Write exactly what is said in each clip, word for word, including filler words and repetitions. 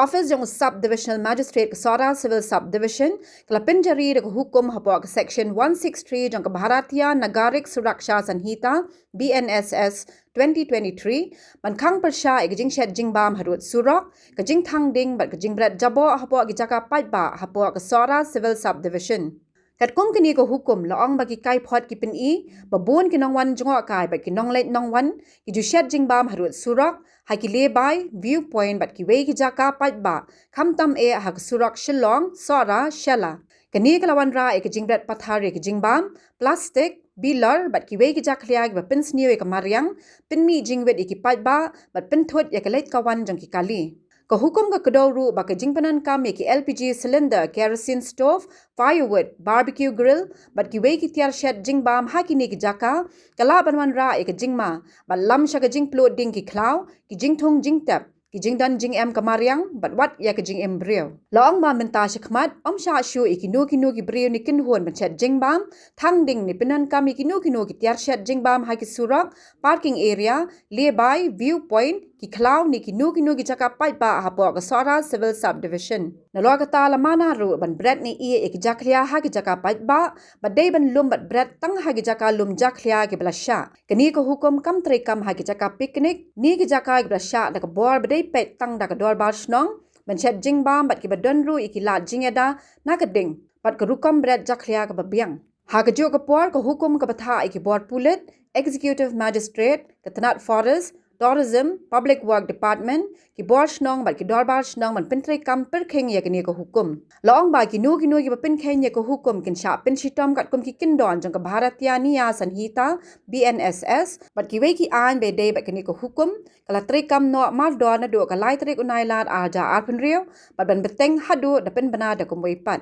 Office jong u Sub Divisional Magistrate ka Sohra Civil Sub Division ka la pynjari da ka hukum hapoh ka Section one six three jong ka Bharatiya Nagarik Suraksha Sanhita, B N S S, twenty twenty-three, ban khang pyrshah ïa ka jingshet jingbam harud surok, ka jingthang ding bad ka jingbret jaboh hapoh ki jaka paidbah hapoh ka Sohra Civil Sub Division. Katkum kane ka hukum la ong ba ki kaiphod ki pyni ba bun ki nongwan jngohkai bad ki nongleit nongwan ki ju shet jingbam harud surok, ha ki lehbai, viewpoint bad kiwei ki jaka paidbah, khamtam eh ha ka surok Shillong Sohra Shella. Kane ka la wanrah ïa ka jingbret pathar ïa ka jingbam, plastik, bilor bad kiwei ki jakhlia kiba pynsniew ïa ka mariang, pynmih jingwit ïa ki paidbah bad pynthut ïa ka leit ka wan jong ki kali. Ka hukum ka kdew ruh ba ka jingpyndonkam ïa ki L P G cylinder, kerosene stove, firewood, barbecue grill bad kiwei ki tiar shet jingbam ha kine ki jaka ka lah ban wanrah ïa ka jingma bad lam sha ka jingpluh ding ki khlaw, ki jingthung jingtep, ki jingdon jingem ka mariang bad wat ïa ka jingim briew. La ong ba mynta shakhmat ym shah shuh ïa kino kino ki briew ne kynhun ban shet jingbam, thang ding ne pyndonkam ïa kino kino ki tiar shet jingbam ha ki surok, parking area, lehbai, viewpoint, ki khlaw ne kino kino ki jaka paidbah hapoh ka Sohra Civil Sub Division. Nalor kata la mana ruh ban bret ne ïeh ïa ki jakhlia ha ki jaka paidbah, ba dei ban lum bad bret tang ha ki jaka lum jakhlia kiba la shah. Kane ka hukum kam treikam ha ki jaka picnic ne ki jaka kiba la shah da ka bor ba dei peit tang da ka dorbar shnong ban shet jingbam bad kiba don ruh ïa ki lad jingïada na ka ding bad ka rukom bret jakhlia kaba biang. Ha kajuh ka por ka hukum ka bthah ïa ki bor pulit, executive magistrate, ka tnat forest, tourism, public work department, ki bor shnong bad ki dorbar shnong ban pyntreikam pyrkhing ïa kane ka hukum. La ong ba kino kino kiba pynkheiñ ïa ka hukum kin shah pynshitom katkum ki kyndon jong ka Bharatiya Nyaya Sanhita, B N S S, bad kiwei ki aiñ ba dei bad kane ka hukum ka la treikam noh mardor naduh ka lai tarik u Nailar arhajar arphew hynriew bad ban bteng haduh da pynbna da kumwei pat.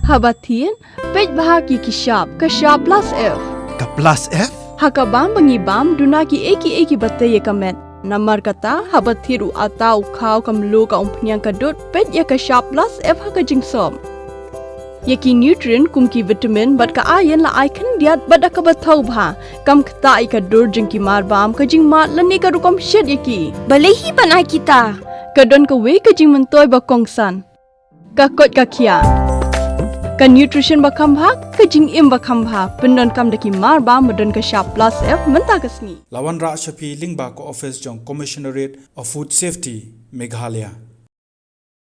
Haba thied, peit bha ki ki shap, ka shap plus F. Ka plus F? Ha ka bam ba ngi bam, duna ki ei ki ei kiba tei ïa ka met. Namar kata, haba thied u atta u khaw ka mluh ka umphniang ka dud, peit ïa ka shap plus F ha ka jingsop. Ïa ki nutrient kum ki vitamin bad ka iron la ai khyndiat bad da kaba thaw bha. Kam ktah ïa ka dur jong ki marbam, ka jingmad lane ka rukom shet ïa ki. Balei hi ban ai kita? Ka don kawei ka jingmyntoi ba kongsan. Ka koit ka khiah. Ka nutrition ba kham bha, ka jingim ba kham bha. Pyndonkam da ki marbam ba don ka shap plus F mynta ka sngi. La wanrah sha phi lyngba ka office jong Commissionerate of Food Safety, Meghalaya.